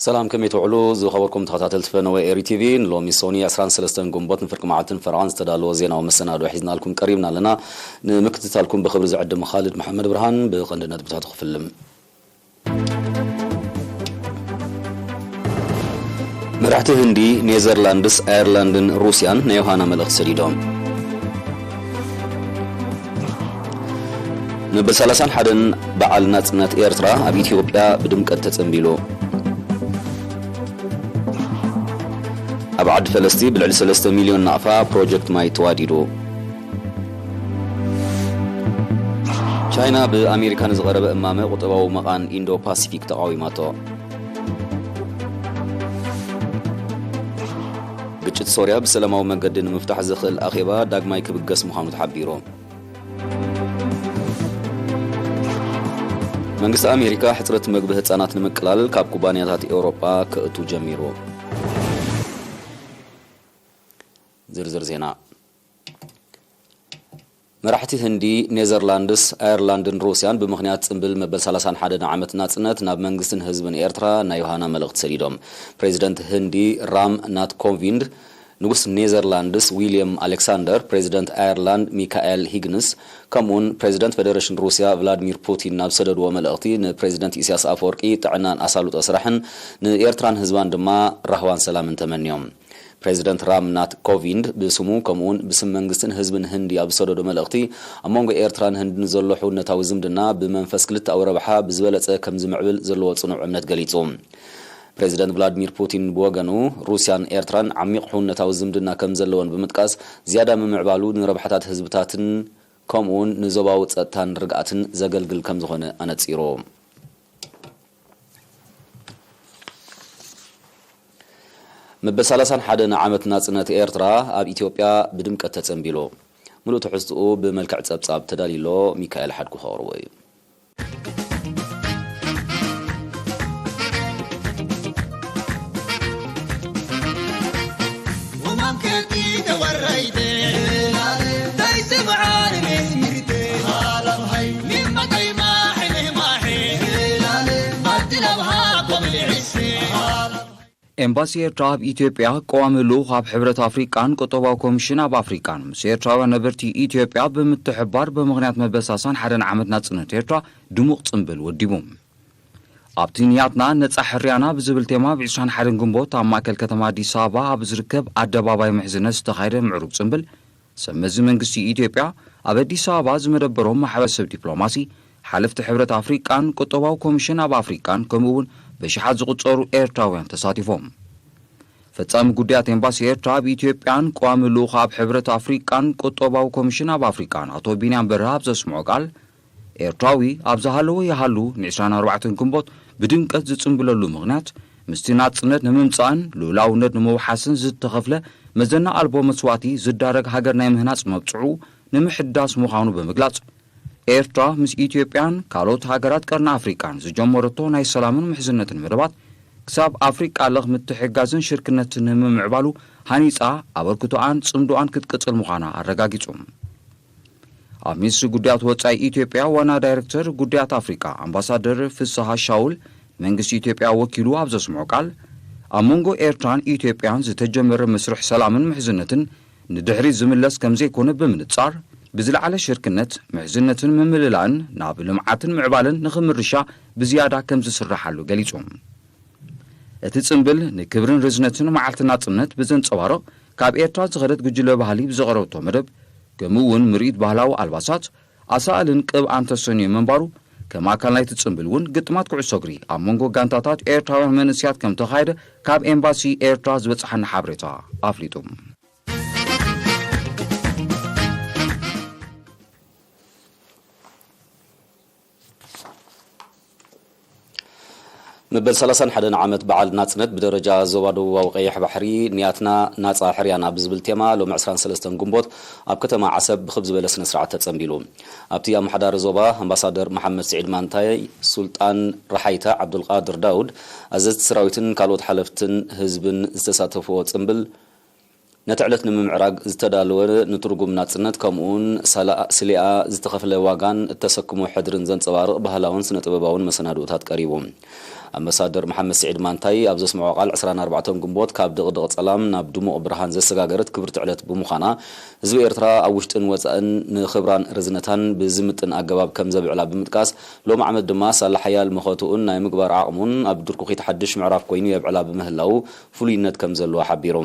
ሰላም፣ ከመይ ትውዕሉ ዝኸበርኩም ተኸታተልቲ ፈነወ ኤሪ ቲቪ? ንሎሚ ሶኒ ዕስራን ሰለስተን ግንቦት ንፍርቂ መዓልትን ፈረቓን ዝተዳለወ ዜናዊ መሰናዶ ሒዝናልኩም ቀሪብና ኣለና። ንምክትታልኩም ብኽብሪ ዝዕድም ኻልድ መሓመድ ብርሃን። ብቐንዲ ነጥብታቱ ክፍልም። መራሕቲ ህንዲ፣ ኔዘርላንድስ፣ ኣየርላንድን ሩስያን ናይ ዮሃና መልእኽቲ ሰዲዶም። መበል ሰላሳን ሓደን በዓል ናጽነት ኤርትራ ኣብ ኢትዮጵያ ብድምቀት ተጸንቢሉ። ኣብ ዓዲ ፈለስቲ ብልዕሊ ሰለስተ ሚልዮን ናቕፋ ፕሮጀክት ማይ ተዋዲዱ። ቻይና ብኣሜሪካ ንዝቐረበ እማመ ቁጠባዊ መቓን ኢንዶ ፓሲፊክ ተቓዊማቶ። ግጭት ሶርያ ብሰላማዊ መገዲ ንምፍታሕ ዘኽእል ኣኼባ ዳግማይ ክብገስ ምዃኑ ተሓቢሩ። መንግስቲ ኣሜሪካ ሕጽረት መግቢ ህጻናት ንምቅላል ካብ ኩባንያታት ኤውሮጳ ክእቱ ጀሚሩ። ዝርዝር ዜና። መራሕቲ ህንዲ፣ ኔዘርላንድስ፣ ኣየርላንድን ሩስያን ብምኽንያት ጽምብል መበል ሰላሳን ሓደን ዓመት ናጽነት ናብ መንግስትን ህዝብን ኤርትራ ናይ ዮሃና መልእኽቲ ሰዲዶም። ፕሬዚደንት ህንዲ ራም ናት ኮቪንድ፣ ንጉስ ኔዘርላንድስ ዊልያም ኣሌክሳንደር፣ ፕሬዚደንት ኣየርላንድ ሚካኤል ሂግንስ፣ ከምኡውን ፕሬዚደንት ፌደሬሽን ሩስያ ቭላድሚር ፑቲን ናብ ሰደድዎ መልእኽቲ ንፕሬዚደንት ኢሳያስ ኣፈወርቂ ጥዕናን ኣሳልጦ ስራሕን ንኤርትራን ህዝባን ድማ ራህዋን ሰላምን ተመንዮም። ፕሬዚደንት ራም ናት ኮቪንድ ብስሙ ከምኡውን ብስም መንግስትን ህዝብን ህንዲ ኣብ ዝሰደዶ መልእኽቲ፣ ኣብ መንጎ ኤርትራን ህንድን ዘሎ ሕውነታዊ ዝምድና ብመንፈስ ክልተኣዊ ረብሓ ብዝበለጸ ከም ዝምዕብል ዘለዎ ጽኑዕ እምነት ገሊጹ። ፕሬዚደንት ቭላድሚር ፑቲን ብወገኑ፣ ሩስያን ኤርትራን ዓሚቕ ሕውነታዊ ዝምድና ከም ዘለወን ብምጥቃስ፣ ዝያዳ ምምዕባሉ ንረብሓታት ህዝብታትን ከምኡውን ንዞባዊ ጸጥታን ርግኣትን ዘገልግል ከም ዝኾነ ኣነጺሩ። መበል ሰላሳን ሓደን ዓመት ናጽነት ኤርትራ ኣብ ኢትዮጵያ ብድምቀት ተጸንቢሉ። ምሉእ ትሕዝትኡ ብመልክዕ ጸብጻብ ተዳልዩ ኣሎ። ሚካኤል ሓድጉ ከቕርቦ እዩ። ኤምባሲ ኤርትራ ኣብ ኢትዮጵያ፣ ቀዋሚ ልኡኽ ኣብ ሕብረት ኣፍሪቃን ቁጠባዊ ኮሚሽን ኣብ ኣፍሪቃን ምስ ኤርትራውያን ነበርቲ ኢትዮጵያ ብምትሕብባር ብምኽንያት መበል ሰላሳን ሓደን ዓመት ናጽነት ኤርትራ ድሙቕ ጽምብል ወዲቡ። ኣብቲ ንያትና ነጻ ሕርያና ብዝብል ቴማ፣ ኣብ ዕስራን ሓደን ግንቦት ኣብ ማእከል ከተማ ኣዲስ ኣበባ ኣብ ዝርከብ ኣደባባይ ምሕዝነት ዝተኻየደ ምዕሩግ ጽምብል፣ ሰብ መዚ መንግስቲ ኢትዮጵያ ኣብ ኣዲስ ኣበባ ዝመደበሮም ማሕበረሰብ ዲፕሎማሲ፣ ሓለፍቲ ሕብረት ኣፍሪቃን ቁጠባዊ ኮሚሽን ኣብ ኣፍሪቃን፣ ከምኡ እውን ብሽሓት ዝቑጸሩ ኤርትራውያን ተሳቲፎም። ፈጻሚ ጉዳያት ኤምባሲ ኤርትራ ኣብ ኢትዮጵያን ቀዋሚ ልኡኽ ኣብ ሕብረት ኣፍሪቃን ቁጠባዊ ኮሚሽን ኣብ ኣፍሪቃን ኣቶ ቢንያም በርሀ ኣብ ዘስምዖ ቃል፣ ኤርትራዊ ኣብ ዝሃለወ ይሃሉ ን ዕስራን ኣርባዕተን ግንቦት ብድምቀት ዝጽንብለሉ ምኽንያት፣ ምስቲ ናጽነት ንምምጻእን ልኡላውነት ንምውሓስን ዝተኸፍለ መዘና ኣልቦ መስዋእቲ ዝዳረግ ሃገር ናይ ምህናጽ መብጽዑ ንምሕዳስ ምዃኑ ብምግላጽ፣ ኤርትራ ምስ ኢትዮጵያን ካልኦት ሃገራት ቀርኒ ኣፍሪቃን ዝጀመረቶ ናይ ሰላምን ምሕዝነትን መደባት ክሳብ ኣፍሪቃ ለኽ ምትሕግጋዝን ሽርክነትን ንምምዕባሉ ሃኒጻ ኣበርክቶኣን ጽምዶኣን ክትቅጽል ምዃና ኣረጋጊጹ። ኣብ ሚኒስትሪ ጉዳያት ወጻኢ ኢትዮጵያ ዋና ዳይሬክተር ጉዳያት ኣፍሪቃ ኣምባሳደር ፍስሃ ሻውል፣ መንግስቲ ኢትዮጵያ ወኪሉ ኣብ ዘስምዖ ቃል፣ ኣብ መንጎ ኤርትራን ኢትዮጵያን ዝተጀመረ መስርሕ ሰላምን ምሕዝነትን ንድሕሪት ዝምለስ ከም ዘይኮነ ብምንጻር፣ ብዝለዓለ ሽርክነት፣ ምሕዝነትን ምምልላእን ናብ ልምዓትን ምዕባለን ንኽምርሻ ብዝያዳ ከም ዝስርሓሉ ገሊጹ። እቲ ጽምብል ንክብርን ርዝነትን መዓልቲ ናጽነት ብዘንጸባርቕ፣ ካብ ኤርትራ ዝኸደት ጉጅለ ባህሊ ብዘቕረበቶ መደብ፣ ከምኡ እውን ምርኢት ባህላዊ ኣልባሳት፣ ኣሳእልን ቅብኣን ተሰንዩ ምንባሩ፣ ከም ኣካል ናይቲ ጽምብል እውን ግጥማት ኩዕሶ እግሪ ኣብ መንጎ ጋንታታት ኤርትራውያን መንእሰያት ከም ተኻየደ ካብ ኤምባሲ ኤርትራ ዝበጽሓና ሓበሬታ ኣፍሊጡ። መበል ሰላሳን ሓደን ዓመት በዓል ናጽነት ብደረጃ ዞባ ደቡባዊ ቀይሕ ባሕሪ ንያትና ናጻ ሕርያና ብዝብል ቴማ ሎሚ ዕስራን ሰለስተን ግንቦት ኣብ ከተማ ዓሰብ ብኽብ ዝበለ ስነ ስርዓት ተጸንቢሉ። ኣብቲ ኣመሓዳሪ ዞባ ኣምባሳደር መሓመድ ስዒድ ማንታይ፣ ሱልጣን ረሓይታ ዓብዱልቃድር ዳውድ፣ ኣዘዝቲ ሰራዊትን ካልኦት ሓለፍትን ህዝብን ዝተሳተፍዎ ጽምብል፣ ነቲ ዕለት ንምምዕራግ ዝተዳለወ ንትርጉም ናጽነት፣ ከምኡውን ሳላ-፣ ስሊኣ ዝተኸፍለ ዋጋን እተሰክሞ ሕድርን ዘንጸባርቕ ባህላውን ስነ-ጥበባውን መሰናድኦታት ቀሪቡ። ኣምባሳደር መሓመድ ስዒድ ማንታይ ኣብ ዘስምዖ ቃል፣ ዕስራን ኣርባዕተን ግንቦት ካብ ድቕድቕ ጸላም ናብ ድሙቕ ብርሃን ዘሰጋገረት ክብርቲ ዕለት ብምዃና፣ ህዝቢ ኤርትራ ኣብ ውሽጥን ወጻእን ንኽብራን ርዝነታን ብዝምጥን ኣገባብ ከም ዘብዕላ ብምጥቃስ፣ ሎም ዓመት ድማ ሳላ ሓያል መኸትኡን ናይ ምግባር ዓቕሙን ኣብ ድርኩኺት ሓድሽ ምዕራፍ ኮይኑ የብዕላ ብምህላዉ ፍሉይነት ከም ዘለዎ ሓቢሩ።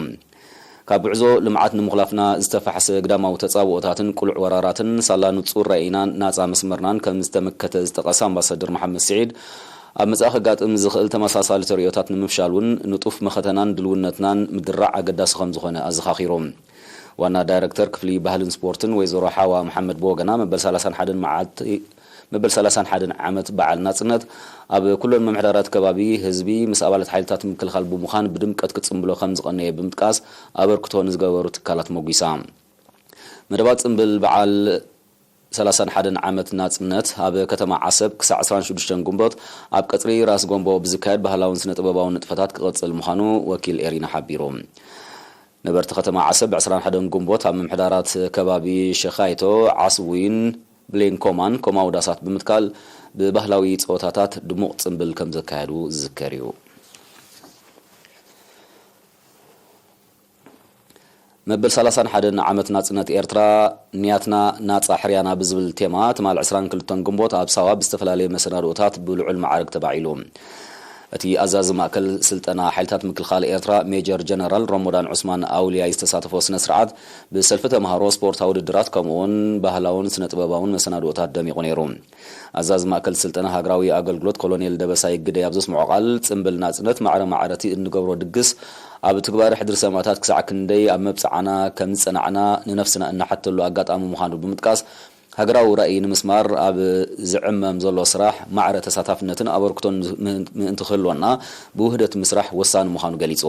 ካብ ጉዕዞ ልምዓት ንምኹላፍና ዝተፋሕሰ ግዳማዊ ተጻብኦታትን ቅሉዕ ወራራትን ሳላ ንጹር ራኢናን ናጻ መስመርናን ከም ዝተመከተ ዝጠቐሰ ኣምባሳደር መሓመድ ስዒድ፣ ኣብ መጻኢ ከጋጥም ዝኽእል ተመሳሳሊ ተርእዮታት ንምፍሻል እውን ንጡፍ መኸተናን ድልውነትናን ምድራዕ ኣገዳሲ ከም ዝኾነ ኣዘኻኺሩ። ዋና ዳይረክተር ክፍሊ ባህልን ስፖርትን ወይዘሮ ሓዋ መሓመድ ብወገና፣ መበል ሰላሳን ሓደን መዓልቲ መበል ሰላሳን ሓደን ዓመት በዓል ናጽነት ኣብ ኩለን ምምሕዳራት ከባቢ ህዝቢ ምስ ኣባላት ሓይልታት ምክልኻል ብምዃን ብድምቀት ክጽንብሎ ከም ዝቐነየ ብምጥቃስ፣ ኣበርክቶ ንዝገበሩ ትካላት መጒሳ። መደባት ጽንብል በዓል ሰላሳን ሓደን ዓመት ናጽነት ኣብ ከተማ ዓሰብ ክሳዕ ዕስራን ሽዱሽተን ግንቦት ኣብ ቀጽሪ ራስ ጎንቦ ብዝካየድ ባህላውን ስነ ጥበባውን ንጥፈታት ክቕጽል ምዃኑ ወኪል ኤሪና ሓቢሩ። ነበርቲ ከተማ ዓሰብ ዕስራን ሓደን ግንቦት ኣብ ምምሕዳራት ከባቢ ሸኻይቶ፣ ዓስዊን ብሌን ኮማን ኮማዊ ዳሳት ብምትካል ብባህላዊ ጸወታታት ድሙቕ ጽንብል ከም ዘካየዱ ዝዝከር እዩ። መበል ሰላሳን ሓደን ዓመት ናጽነት ኤርትራ፣ ንያትና ናጻ ሕርያና ብዝብል ቴማ፣ ትማል ዕስራን ክልተን ግንቦት ኣብ ሳዋ ብዝተፈላለየ መሰናድኦታት ብልዑል ማዕርግ ተባዒሉ። እቲ ኣዛዚ ማእከል ስልጠና ሓይልታት ምክልኻል ኤርትራ፣ ሜጀር ጀነራል ሮሞዳን ዑስማን ኣውልያይ ዝተሳተፎ ስነ ስርዓት፣ ብሰልፊ ተምሃሮ፣ ስፖርታዊ ውድድራት፣ ከምኡ'ውን ባህላውን ስነ ጥበባውን መሰናድኦታት ደሚቑ ነይሩ። ኣዛዚ ማእከል ስልጠና ሃገራዊ ኣገልግሎት ኮሎኔል ደበሳይ ግደይ ኣብ ዘስምዖ ቃል፣ ጽምብል ናጽነት ማዕረ ማዕረ እቲ እንገብሮ ድግስ፣ ኣብ ትግባረ ሕድሪ ሰማእታት ክሳዕ ክንደይ ኣብ መብጽዓና ከም ዝጸናዕና ንነፍስና እነሓተሉ ኣጋጣሚ ምዃኑ ብምጥቃስ፣ ሃገራዊ ራእይ ንምስማር ኣብ ዝዕመም ዘሎ ስራሕ ማዕረ ተሳታፍነትን ኣበርክቶን ምእንቲ ክህልወና ብውህደት ምስራሕ ወሳኒ ምዃኑ ገሊጹ።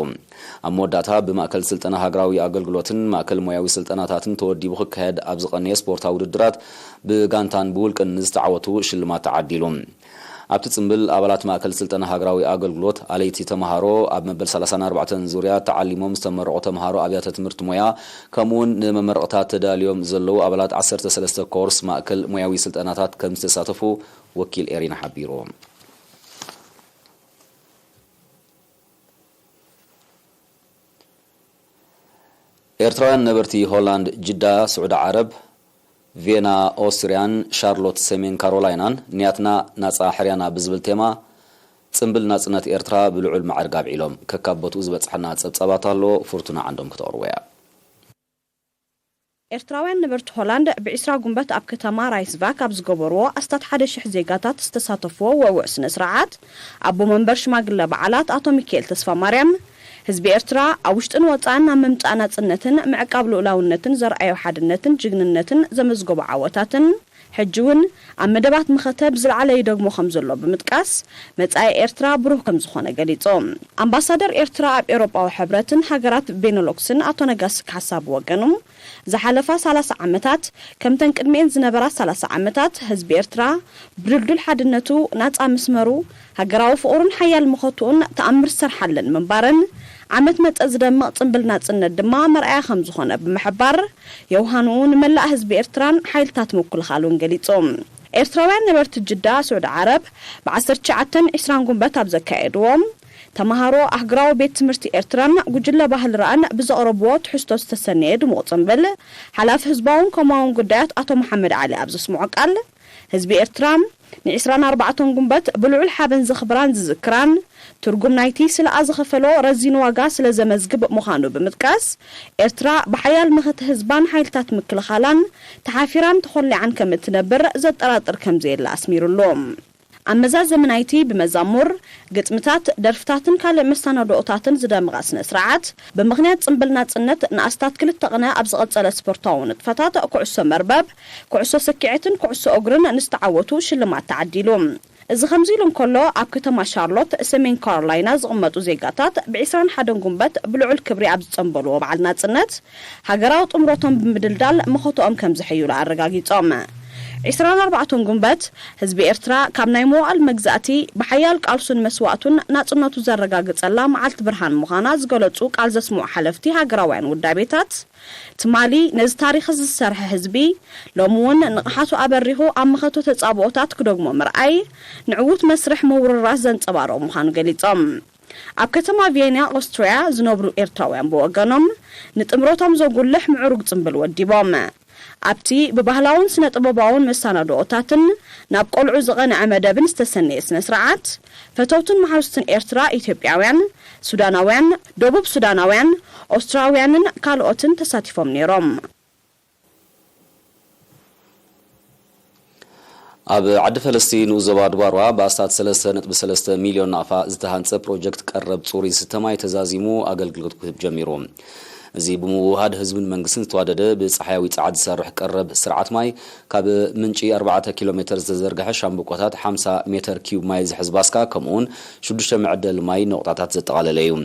ኣብ መወዳእታ ብማእከል ስልጠና ሃገራዊ ኣገልግሎትን ማእከል ሞያዊ ስልጠናታትን ተወዲቡ ክካየድ ኣብ ዝቐነየ ስፖርታዊ ውድድራት ብጋንታን ብውልቅን ንዝተዓወቱ ሽልማት ተዓዲሉ። ኣብቲ ጽምብል ኣባላት ማእከል ስልጠና ሃገራዊ ኣገልግሎት፣ ኣለይቲ ተምሃሮ፣ ኣብ መበል ሰላሳን ኣርባዕተን ዙርያ ተዓሊሞም ዝተመረቑ ተምሃሮ ኣብያተ ትምህርቲ ሞያ፣ ከምኡ'ውን ንመመረቕታ ተዳልዮም ዘለዉ ኣባላት ዓሰርተ ሰለስተ ኮርስ ማእከል ሞያዊ ስልጠናታት ከም ዝተሳተፉ ወኪል ኤሪና ሓቢሩ። ኤርትራውያን ነበርቲ ሆላንድ፣ ጅዳ፣ ስዑዲ ዓረብ፣ ቬና፣ ኦስትርያን ሻርሎት፣ ሰሜን ካሮላይናን፣ ንያትና ናጻ ሕርያና ብዝብል ቴማ፣ ጽምብል ናጽነት ኤርትራ ብልዑል ማዕርግ ኣብዒሎም። ከካብ ቦትኡ ዝበጽሐና ጸብጻባት ኣሎ፣ ፍርቱና ዓንዶም ክተቕርቦ እያ። ኤርትራውያን ነበርቲ ሆላንድ፣ ብዒስራ ጉንበት ኣብ ከተማ ራይስቫክ ኣብ ዝገበርዎ ኣስታት ሓደ ሽሕ ዜጋታት ዝተሳተፍዎ ወውዕ ስነ ስርዓት፣ ኣቦ መንበር ሽማግለ በዓላት ኣቶ ሚካኤል ተስፋማርያም፣ ህዝቢ ኤርትራ ኣብ ውሽጥን ወጻእን ናብ ምምጻእ ናጽነትን ምዕቃብ ልኡላውነትን ዘርኣዮ ሓድነትን ጅግንነትን ዘመዝገቦ ዓወታትን፣ ሕጂ እውን ኣብ መደባት መኸተ ብዝለዓለ ይደግሞ ከም ዘሎ ብምጥቃስ፣ መጻኢ ኤርትራ ብሩህ ከም ዝኾነ ገሊጹ። ኣምባሳደር ኤርትራ ኣብ ኤውሮጳዊ ሕብረትን ሃገራት ቤነሎክስን ኣቶ ነጋሲ ካሕሳ ብወገኑ፣ ዝሓለፋ ሰላሳ ዓመታት፣ ከምተን ቅድሚኤን ዝነበራ ሰላሳ ዓመታት፣ ህዝቢ ኤርትራ ብድልዱል ሓድነቱ፣ ናጻ መስመሩ፣ ሃገራዊ ፍቕሩን ሓያል መኸትኡን ተኣምር ዝሰርሓለን ምንባረን፣ ዓመት መጸ ዝደምቕ ጽምብል ናጽነት ድማ መርኣያ ከም ዝኾነ ብምሕባር፣ የውሃንኡ ንመላእ ህዝቢ ኤርትራን ሓይልታት ምክልኻሉን ገሊጹ። ኤርትራውያን ነበርቲ ጅዳ፣ ስዑዲ ዓረብ፣ ብ ዓሰርተ ትሽዓተን ዕስራን ጉንበት ኣብ ዘካየድዎ፣ ተምሃሮ ኣህግራዊ ቤት ትምህርቲ ኤርትራን ጉጅለ ባህሊ ረኣን ብዘቕረብዎ ትሕዝቶ ዝተሰነየ ድሙቕ ጽምብል፣ ሓላፊ ህዝባውን ኮማውን ጉዳያት ኣቶ መሓመድ ዓሊ ኣብ ዘስምዖ ቃል፣ ህዝቢ ኤርትራ ንዕስራን ኣርባዕተን ጉንበት ብልዑል ሓበን ዘኽብራን ዝዝክራን፣ ትርጉም ናይቲ ስለኣ ዝኸፈሎ ረዚን ዋጋ ስለ ዘመዝግብ ምዃኑ ብምጥቃስ፣ ኤርትራ ብሓያል መኸተ ህዝባን ሓይልታት ምክልኻላን ተሓፊራን ተኾሊዓን ከም እትነብር ዘጠራጥር ከም ዘየለ ኣስሚሩሉ። ኣብ መዛዘሚ ናይቲ ብመዛሙር፣ ግጥምታት፣ ደርፍታትን ካልእ መሰናድኦታትን ዝደመቐ ስነ ስርዓት፣ ብምኽንያት ጽምብል ናጽነት ንኣስታት ክልተ ቅነ ኣብ ዝቐጸለ ስፖርታዊ ንጥፈታት ኩዕሶ መርበብ፣ ኩዕሶ ሰኪዔትን ኩዕሶ እግርን ንዝተዓወቱ ሽልማት ተዓዲሉ። እዚ ከምዚ ኢሉ እንከሎ፣ ኣብ ከተማ ሻርሎት ሰሜን ካሮላይና ዝቕመጡ ዜጋታት ብዕስራን ሓደን ጉንበት ብልዑል ክብሪ ኣብ ዝጸንበልዎ በዓል ናጽነት፣ ሃገራዊ ጥምረቶም ብምድልዳል መኸትኦም ከም ዘሐይሉ ኣረጋጊጾም። ዕስራን ኣርባዕተን ጉንበት፣ ህዝቢ ኤርትራ ካብ ናይ መዋእል መግዛእቲ ብሓያል ቃልሱን መስዋእቱን ናጽነቱ ዘረጋገጸላ መዓልቲ ብርሃን ምዃና ዝገለጹ ቃል ዘስምዑ ሓለፍቲ ሃገራውያን ውዳቤታት፣ ትማሊ ነዚ ታሪኽ ዝሰርሐ ህዝቢ፣ ሎሚ እውን ንቕሓቱ ኣበሪኹ ኣብ መኸተ ተጻብኦታት ክደግሞ ምርኣይ፣ ንዕዉት መስርሕ ምውርራስ ዘንጸባርቕ ምዃኑ ገሊጾም። ኣብ ከተማ ቪየና ኦስትርያ ዝነብሩ ኤርትራውያን ብወገኖም፣ ንጥምረቶም ዘጉልሕ ምዕሩግ ጽምብል ወዲቦም። ኣብቲ ብባህላውን ስነ ጥበባውን መሰናድኦታትን ናብ ቆልዑ ዝቐንዐ መደብን ዝተሰነየ ስነ ስርዓት፣ ፈተውትን መሓዙትን ኤርትራ፣ ኢትዮጵያውያን፣ ሱዳናውያን፣ ደቡብ ሱዳናውያን፣ ኦስትራውያንን ካልኦትን ተሳቲፎም ነይሮም። ኣብ ዓዲ ፈለስቲ ንኡስ ዞባ ድባርዋ ብኣስታት ሰለስተ ነጥቢ ሰለስተ ሚልዮን ናቕፋ ዝተሃንጸ ፕሮጀክት ቀረብ ጽሩይ ዝስተ ማይ ተዛዚሙ ኣገልግሎት ክህብ ጀሚሩ። እዚ ብምውህሃድ ህዝብን መንግስትን ዝተዋደደ ብጸሓያዊ ጸዓት ዝሰርሕ ቀረብ ስርዓት ማይ ካብ ምንጪ ኣርባዕተ ኪሎ ሜተር ዝተዘርግሐ ሻምብቆታት ሓምሳ ሜተር ኪዩብ ማይ ዝሕዝ ባስካ ከምኡውን ሽዱሽተ መዕደሊ ማይ ነቑጣታት ዘጠቓለለ እዩ።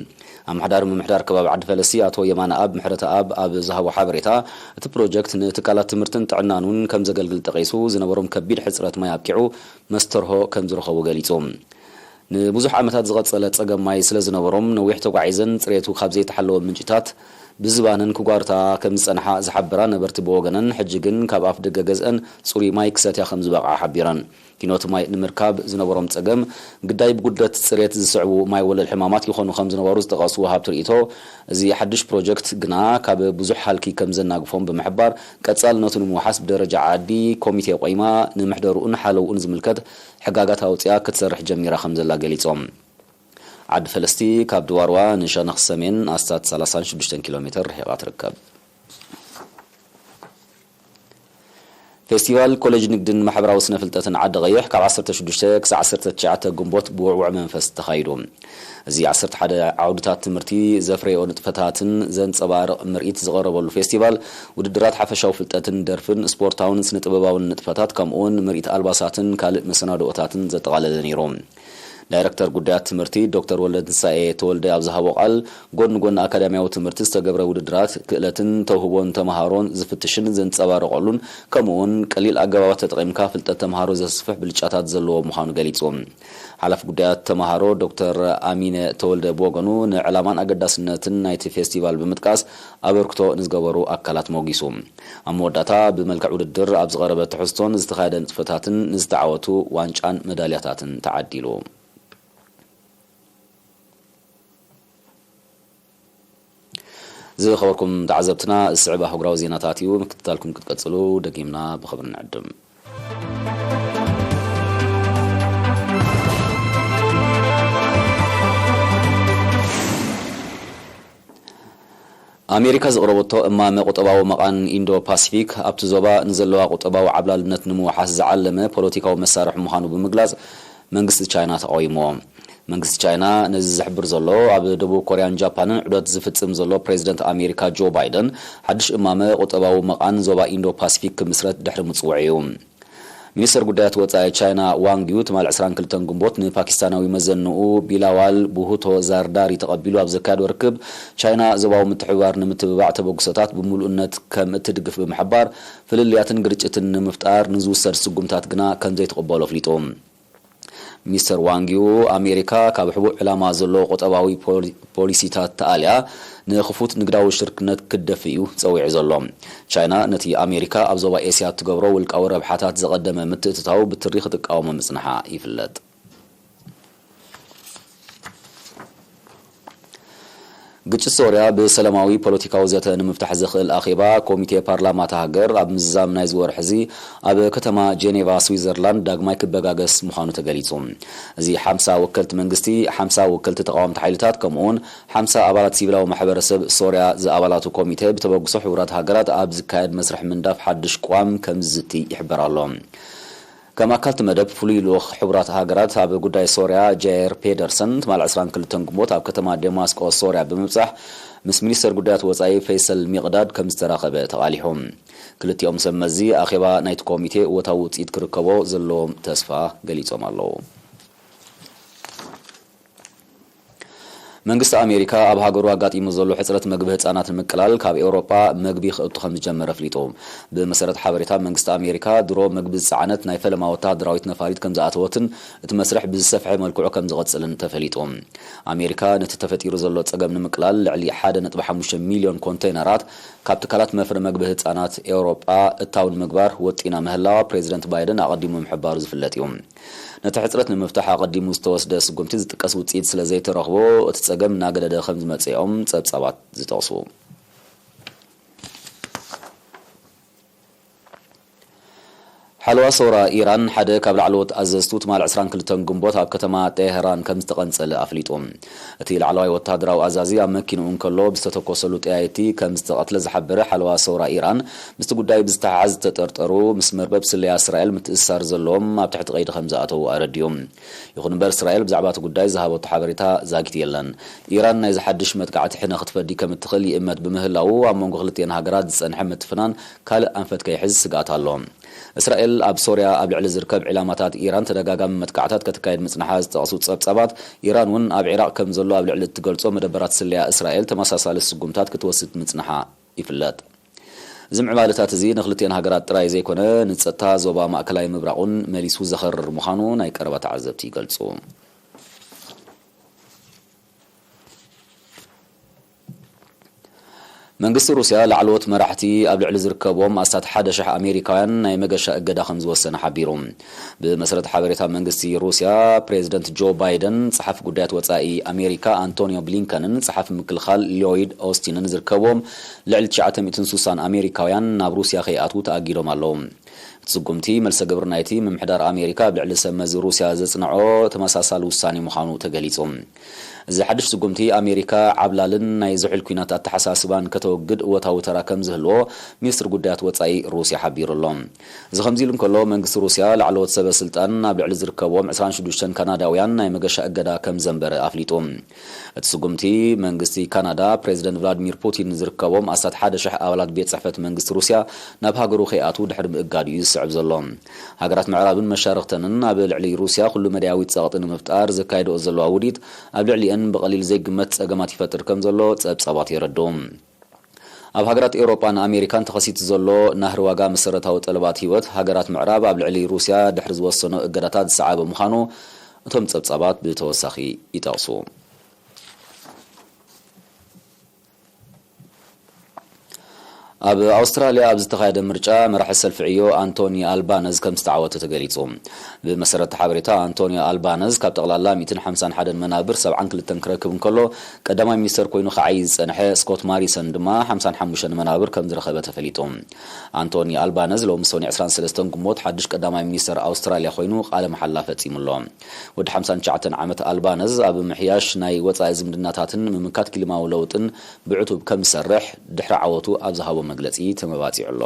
ኣመሓዳሪ ምምሕዳር ከባቢ ዓዲ ፈለስቲ ኣቶ የማነኣብ ምሕረተኣብ ኣብ ዝሃቦ ሓበሬታ፣ እቲ ፕሮጀክት ንትካላት ትምህርትን ጥዕናን እውን ከም ዘገልግል ጠቒሱ፣ ዝነበሮም ከቢድ ሕጽረት ማይ ኣብቂዑ መስተርሆ ከም ዝረኸቡ ገሊጹ። ንብዙሕ ዓመታት ዝቐጸለ ጸገም ማይ ስለ ዝነበሮም፣ ነዊሕ ተጓዒዘን ጽሬቱ ካብ ዘይተሓለወ ምንጭታት ብዝባነን ክጓርታ ከም ዝጸንሓ ዝሓበራ ነበርቲ ብወገነን፣ ሕጂ ግን ካብ ኣፍ ደገ ገዝአን ጽሩይ ማይ ክሰትያ ከም ዝበቕዓ ሓቢረን። ኪኖት ማይ ንምርካብ ዝነበሮም ጸገም፣ ግዳይ ብጉድለት ጽሬት ዝስዕቡ ማይ ወለድ ሕማማት ይኾኑ ከም ዝነበሩ ዝጠቐሱ ወሃብቲ ርእይቶ፣ እዚ ሓድሽ ፕሮጀክት ግና ካብ ብዙሕ ሃልኪ ከም ዘናግፎም ብምሕባር፣ ቀጻልነቱ ንምውሓስ ብደረጃ ዓዲ ኮሚቴ ቆይማ ንምሕደርኡን ሓለውኡን ዝምልከት ሕጋጋት ኣውጺኣ ክትሰርሕ ጀሚራ ከም ዘላ ገሊጾም። ዓዲ ፈለስቲ ካብ ድዋርዋ ንሸነኽ ሰሜን ኣስታት ሰላሳን ሽዱሽተን ኪሎ ሜተር ርሒቓ ትርከብ። ፌስቲቫል ኮሌጅ ንግድን ማሕበራዊ ስነ ፍልጠትን ዓዲ ቀይሕ ካብ ዓሰርተ ሽዱሽተ ክሳዕ ዓሰርተ ትሽዓተ ግንቦት ብውዕውዕ መንፈስ ተኻይዱ። እዚ ዓሰርተ ሓደ ዓውድታት ትምህርቲ ዘፍረዮ ንጥፈታትን ዘንጸባርቕ ምርኢት ዝቐረበሉ ፌስቲቫል፣ ውድድራት ሓፈሻዊ ፍልጠትን ደርፍን፣ ስፖርታውን ስነ ጥበባውን ንጥፈታት፣ ከምኡውን ምርኢት ኣልባሳትን ካልእ መሰናድኦታትን ዘጠቓለለ ነይሩ። ዳይረክተር ጉዳያት ትምህርቲ ዶክተር ወልደትንሳኤ ተወልደ ኣብ ዝሃቦ ቃል፣ ጎኒ ጎኒ ኣካዳሚያዊ ትምህርቲ ዝተገብረ ውድድራት፣ ክእለትን ተውህቦን ተመሃሮን ዝፍትሽን ዘንጸባርቐሉን፣ ከምኡውን ቀሊል ኣገባባት ተጠቒምካ ፍልጠት ተመሃሮ ዘስፍሕ ብልጫታት ዘለዎ ምዃኑ ገሊጹ። ሓላፊ ጉዳያት ተመሃሮ ዶክተር ኣሚነ ተወልደ ብወገኑ፣ ንዕላማን ኣገዳስነትን ናይቲ ፌስቲቫል ብምጥቃስ፣ ኣበርክቶ ንዝገበሩ ኣካላት ሞጊሱ። ኣብ መወዳእታ፣ ብመልክዕ ውድድር ኣብ ዝቐረበ ትሕዝቶን ዝተኻየደ ንጥፈታትን ንዝተዓወቱ ዋንጫን መዳልያታትን ተዓዲሉ። ዝኸበርኩም ተዓዘብትና፣ ዝስዕብ ኣህጉራዊ ዜናታት እዩ። ምክትታልኩም ክትቀጽሉ ደጊምና ብኽብሪ ንዕድም። ኣሜሪካ ዘቕረበቶ እማመ ቁጠባዊ መቓን ኢንዶ ፓሲፊክ፣ ኣብቲ ዞባ ንዘለዋ ቁጠባዊ ዓብላልነት ንምውሓስ ዝዓለመ ፖለቲካዊ መሳርሒ ምዃኑ ብምግላጽ፣ መንግስቲ ቻይና ተቓዊምዎ። መንግስቲ ቻይና ነዚ ዝሕብር ዘሎ፣ ኣብ ደቡብ ኮርያን ጃፓንን ዑደት ዝፍጽም ዘሎ ፕሬዚደንት ኣሜሪካ ጆ ባይደን፣ ሓድሽ እማመ ቁጠባዊ መቓን ዞባ ኢንዶ ፓሲፊክ ክምስረት ድሕሪ ምጽውዑ እዩ። ሚኒስተር ጉዳያት ወጻኢ ቻይና ዋንግ ዩ ትማል ዕስራን ክልተን ግንቦት ንፓኪስታናዊ መዘንኡ ቢላዋል ቡሁቶ ዛርዳሪ ተቐቢሉ ኣብ ዘካየዶ ርክብ፣ ቻይና ዞባዊ ምትሕብባር ንምትብባዕ ተበግሶታት ብምሉእነት ከም እትድግፍ ብምሕባር፣ ፍልልያትን ግርጭትን ንምፍጣር ንዝውሰድ ስጉምታት ግና ከም ዘይትቕበሎ ኣፍሊጡ። ሚስተር ዋንግ ዩ፣ ኣሜሪካ ካብ ሕቡእ ዕላማ ዘለዎ ቁጠባዊ ፖሊ-፣ ፖሊሲታት ተኣልያ ንኽፉት ንግዳዊ ሽርክነት ክትደፍእ እዩ ጸዊዑ ዘሎ። ቻይና ነቲ ኣሜሪካ ኣብ ዞባ ኤስያ እትገብሮ ውልቃዊ ረብሓታት ዘቐደመ ምትእትታው ብትሪ ክትቃወሞ ምጽንሓ ይፍለጥ። ግጭት ሶርያ ብሰላማዊ ፖለቲካዊ ዘተ ንምፍታሕ ዘኽእል ኣኼባ ኮሚቴ ፓርላማ እታ ሃገር ኣብ ምዝዛም ናይዚ ወርሒ እዚ ኣብ ከተማ ጄኔቫ ስዊዘርላንድ ዳግማይ ክበጋገስ ምዃኑ ተገሊጹ። እዚ ሓምሳ ወከልቲ መንግስቲ፣ ሓምሳ ወከልቲ ተቓወምቲ ሓይልታት ከምኡውን ሓምሳ ኣባላት ሲቪላዊ ማሕበረሰብ ሶርያ ዝኣባላቱ ኮሚቴ ብተበግሶ ሕቡራት ሃገራት ኣብ ዝካየድ መስርሕ ምንዳፍ ሓድሽ ቅዋም ከም ዝዝቲ ይሕበር ኣሎ። ከም ኣካል እቲ መደብ፣ ፍሉይ ልኡኽ ሕቡራት ሃገራት ኣብ ጉዳይ ሶርያ ጃየር ፔደርሰን ትማል ዕስራን ክልተን ግንቦት ኣብ ከተማ ደማስቆ ሶርያ ብምብጻሕ ምስ ሚኒስተር ጉዳያት ወጻኢ ፈይሰል ሚቕዳድ ከም ዝተራኸበ ተቓሊሑ። ክልቲኦም ሰብ መዚ ኣኼባ ናይቲ ኮሚቴ እወታዊ ውጽኢት ክርከቦ ዘለዎም ተስፋ ገሊጾም ኣለዉ። መንግስቲ ኣሜሪካ ኣብ ሃገሩ ኣጋጢሙ ዘሎ ሕጽረት መግቢ ህጻናት ንምቅላል ካብ ኤውሮጳ መግቢ ክእቱ ከም ዝጀመረ ኣፍሊጡ። ብመሰረት ሓበሬታ መንግስቲ ኣሜሪካ፣ ድሮ መግቢ ዝጸዓነት ናይ ፈለማ ወተሃደራዊት ነፋሪት ከም ዝኣተወትን እቲ መስርሕ ብዝሰፍሐ መልክዑ ከም ዝቐጽልን ተፈሊጡ። ኣሜሪካ ነቲ ተፈጢሩ ዘሎ ጸገም ንምቅላል ልዕሊ ሓደ ነጥቢ ሓሙሽተ ሚልዮን ኮንተይነራት ካብ ትካላት መፍረ መግቢ ህጻናት ኤውሮጳ እታው ንምግባር ወጢና ምህላዋ ፕሬዚደንት ባይደን ኣቐዲሙ ምሕባሩ ዝፍለጥ እዩ። ነቲ ሕጽረት ንምፍታሕ ኣቐዲሙ ዝተወስደ ስጉምቲ ዝጥቀስ ውጽኢት ስለ ዘይተረኽቦ፣ እቲ ጸገም እናገደደ ከም ዝመጽእ እዮም ጸብጻባት ዝጠቕሱ። ሓለዋ ሰውራ ኢራን ሓደ ካብ ላዕለዎት ኣዘዝቱ ትማል ዕስራን ክልተን ግንቦት ኣብ ከተማ ጤህራን ከም ዝተቐንጸለ ኣፍሊጡ። እቲ ላዕለዋይ ወተሃደራዊ ኣዛዚ ኣብ መኪንኡ እንከሎ ብዝተተኮሰሉ ጠያይቲ ከም ዝተቐትለ ዝሓበረ ሓለዋ ሰውራ ኢራን፣ ምስቲ ጉዳይ ብዝተሓሓዝ ዝተጠርጠሩ ምስ መርበብ ስለያ እስራኤል ምትእስሳር ዘለዎም ኣብ ትሕቲ ቀይዲ ከም ዝኣተዉ ኣረዲኡ። ይኹን እምበር እስራኤል ብዛዕባ እቲ ጉዳይ ዝሃበቶ ሓበሬታ ዛጊት የለን። ኢራን ናይዚ ሓድሽ መጥቃዕቲ ሕነ ክትፈዲ ከም እትኽእል ይእመት ብምህላዉ ኣብ መንጎ ክልቲኤን ሃገራት ዝጸንሐ ምትፍናን ካልእ ኣንፈት ከይሕዝ ስግኣት ኣሎ። እስራኤል ኣብ ሶርያ ኣብ ልዕሊ ዝርከብ ዒላማታት ኢራን ተደጋጋሚ መጥቃዕታት ከተካይድ ምጽንሓ ዝጠቕሱ ጸብጻባት፣ ኢራን እውን ኣብ ዒራቕ ከም ዘሎ ኣብ ልዕሊ እትገልጾ መደበራት ስለያ እስራኤል ተመሳሳሊ ስጉምታት ክትወስድ ምጽንሓ ይፍለጥ። እዚ ምዕባለታት እዚ ንክልቲኤን ሃገራት ጥራይ ዘይኮነ፣ ንጸጥታ ዞባ ማእከላይ ምብራቕ እውን መሊሱ ዘኸርር ምዃኑ ናይ ቀረባ ተዓዘብቲ ይገልጹ። መንግስቲ ሩስያ ላዕለዎት መራሕቲ ኣብ ልዕሊ ዝርከብዎም ኣስታት ሓደ ሽሕ ኣሜሪካውያን ናይ መገሻ እገዳ ከም ዝወሰነ ሓቢሩ። ብመሰረት ሓበሬታ መንግስቲ ሩስያ፣ ፕሬዚደንት ጆ ባይደን፣ ጸሓፊ ጉዳያት ወጻኢ ኣሜሪካ ኣንቶኒዮ ብሊንከንን ጸሓፊ ምክልኻል ሎይድ ኦስቲንን ዝርከብዎም ልዕሊ ትሽዓተ ሚእትን ስሳን ኣሜሪካውያን ናብ ሩስያ ከይኣትዉ ተኣጊዶም ኣለዉ። እቲ ስጉምቲ፣ መልሰ ግብሪ ናይቲ ምምሕዳር ኣሜሪካ ኣብ ልዕሊ ሰብ መዚ ሩስያ ዘጽንዖ ተመሳሳሊ ውሳኔ ምዃኑ ተገሊጹ። እዚ ሓድሽ ስጉምቲ፣ ኣሜሪካ ዓብላልን ናይ ዝሑል ኲናት ኣተሓሳስባን ከተወግድ እወታዊ ተራ ከም ዝህልዎ ሚኒስትሪ ጉዳያት ወጻኢ ሩስያ ሓቢሩ ኣሎ። እዚ ከምዚ ኢሉ እንከሎ፣ መንግስቲ ሩስያ ላዕለዎት ሰበ ስልጣን ኣብ ልዕሊ ዝርከብዎም ዕስራን ሽዱሽተን ካናዳውያን ናይ መገሻ እገዳ ከም ዘንበረ ኣፍሊጡ። እቲ ስጉምቲ፣ መንግስቲ ካናዳ ፕሬዚደንት ቭላድሚር ፑቲን ዝርከቦም ኣስታት ሓደ ሽሕ ኣባላት ቤት ጽሕፈት መንግስቲ ሩስያ ናብ ሃገሩ ከይኣትዉ ድሕሪ ምእጋዱ እዩ ዝስዕብ ዘሎ። ሃገራት ምዕራብን መሻርኽተንን ኣብ ልዕሊ ሩስያ ኩሉ መዳያዊ ጸቕጢ ንምፍጣር ዘካይድኦ ዘለዋ ውዲት፣ ኣብ ልዕሊአን ብቐሊል ዘይግመት ጸገማት ይፈጥር ከም ዘሎ ጸብጻባት የረድኡ። ኣብ ሃገራት ኤውሮጳን ኣሜሪካን ተኸሲቱ ዘሎ ናህሪ ዋጋ መሰረታዊ ጠለባት ህይወት፣ ሃገራት ምዕራብ ኣብ ልዕሊ ሩስያ ድሕሪ ዝወሰኖ እገዳታት ዝሰዓበ ምዃኑ እቶም ጸብጻባት ብተወሳኺ ይጠቕሱ። ኣብ ኣውስትራልያ ኣብ ዝተኻየደ ምርጫ፣ መራሒ ሰልፊ ዕዮ ኣንቶኒ ኣልባነዝ ከም ዝተዓወተ ተገሊጹ። ብመሰረት ሓበሬታ፣ ኣንቶኒ ኣልባነዝ ካብ ጠቕላላ ሚእትን ሓምሳን ሓደን መናብር ሰብዓን ክልተን ክረክብ እንከሎ፣ ቀዳማይ ሚኒስተር ኮይኑ ክዓዪ ዝጸንሐ ስኮት ማሪሰን ድማ ሓምሳን ሓሙሽተን መናብር ከም ዝረኸበ ተፈሊጡ። ኣንቶኒ ኣልባነዝ ሎሚ ሰኑይ ዕስራን ሰለስተን ግንቦት ሓድሽ ቀዳማይ ሚኒስተር ኣውስትራልያ ኮይኑ ቃለ መሓላ ፈጺሙ ኣሎ። ወዲ ሓምሳን ትሽዓተን ዓመት ኣልባነዝ ኣብ ምሕያሽ ናይ ወጻኢ ዝምድናታትን ምምካት ክሊማዊ ለውጥን ብዕቱብ ከም ዝሰርሕ ድሕሪ ዓወቱ ኣብ ዝሃቦ መግለጺ ተመባጺዑ ኣሎ።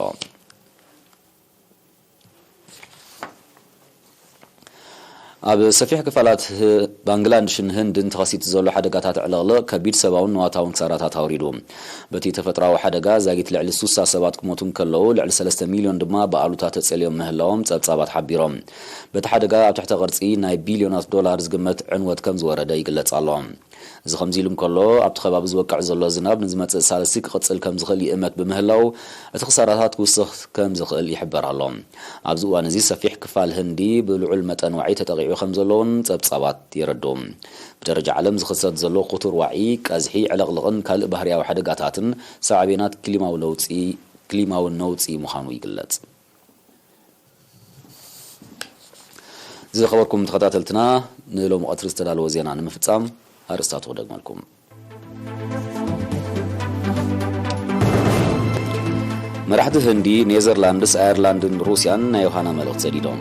ኣብ ሰፊሕ ክፋላት ህ-፣ ባንግላድሽን ህንድን ተኸሲቱ ዘሎ ሓደጋታት ዕልቕልቕ ከቢድ ሰብኣውን ንዋታውን ክሳራታት ኣውሪዱ። በቲ ተፈጥሮኣዊ ሓደጋ ዛጊት ልዕሊ ሱሳ ሰባት ክሞቱ እንከለዉ፣ ልዕሊ ሰለስተ ሚልዮን ድማ ብኣሉታ ተጸልዮም ምህላዎም ጸብጻባት ሓቢሮም። በቲ ሓደጋ ኣብ ትሕተ ቅርጺ ናይ ቢልዮናት ዶላር ዝግመት ዕንወት ከም ዝወረደ ይግለጽ ኣሎ። እዚ ከምዚ ኢሉ እንከሎ፣ ኣብቲ ከባቢ ዝወቅዕ ዘሎ ዝናብ ንዝመጽእ ሳልስቲ ክቕጽል ከም ዝኽእል ይእመት ብምህላው፣ እቲ ክሳራታት ክውስኽ ከም ዝኽእል ይሕበር ኣሎ። ኣብዚ እዋን እዚ ሰፊሕ ክፋል ህንዲ ብልዑል መጠን ዋዒ ተጠቒዑ ከም ዘሎ እውን ጸብጻባት የረድኡ። ብደረጃ ዓለም ዝኽሰት ዘሎ ክቱር ዋዒ፣ ቀዝሒ፣ ዕለቕልቕን ካልእ ባህርያዊ ሓደጋታትን ሳዕቤናት ክሊማዊ ለውጺ፣ ክሊማዊ ነውጺ ምዃኑ ይግለጽ። ዝኸበርኩም ተኸታተልትና፣ ንሎሚ ቀትሪ ዝተዳለወ ዜና ንምፍጻም ኣርእስታቱ ክደግመልኩም። መራሕቲ ህንዲ፣ ኔዘርላንድስ፣ ኣየርላንድን ሩስያን ናይ ዮሃና መልእኽቲ ሰዲዶም።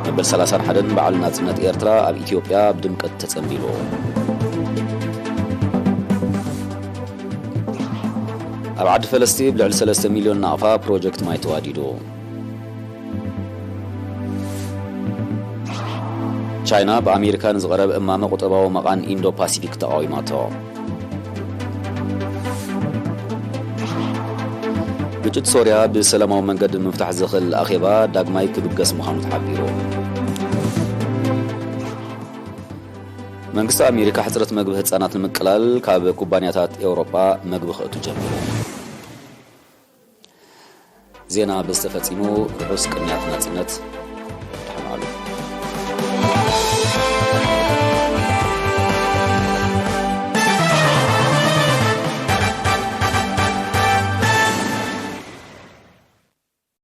መበል ሰላሳን ሓደን በዓል ናጽነት ኤርትራ ኣብ ኢትዮጵያ ብድምቀት ተጸንቢሉ። ኣብ ዓዲ ፈለስቲ ብልዕሊ ሰለስተ ሚልዮን ናቕፋ ፕሮጀክት ማይ ተዋዲዱ። ቻይና ብኣሜሪካ ንዝቐረበ እማመ ቁጠባዊ መቓን ኢንዶ ፓሲፊክ ተቓዊማቶ። ግጭት ሶርያ ብሰላማዊ መንገዲ ንምፍታሕ ዘኽእል ኣኼባ ዳግማይ ክብገስ ምዃኑ ተሓቢሩ። መንግስቲ ኣሜሪካ ሕፅረት መግቢ ህፃናት ንምቅላል ካብ ኩባንያታት ኤውሮጳ መግቢ ክእቱ ጀሚሩ። ዜና ብዝተፈጺሙ። ርሑስ ቅንያት ናጽነት።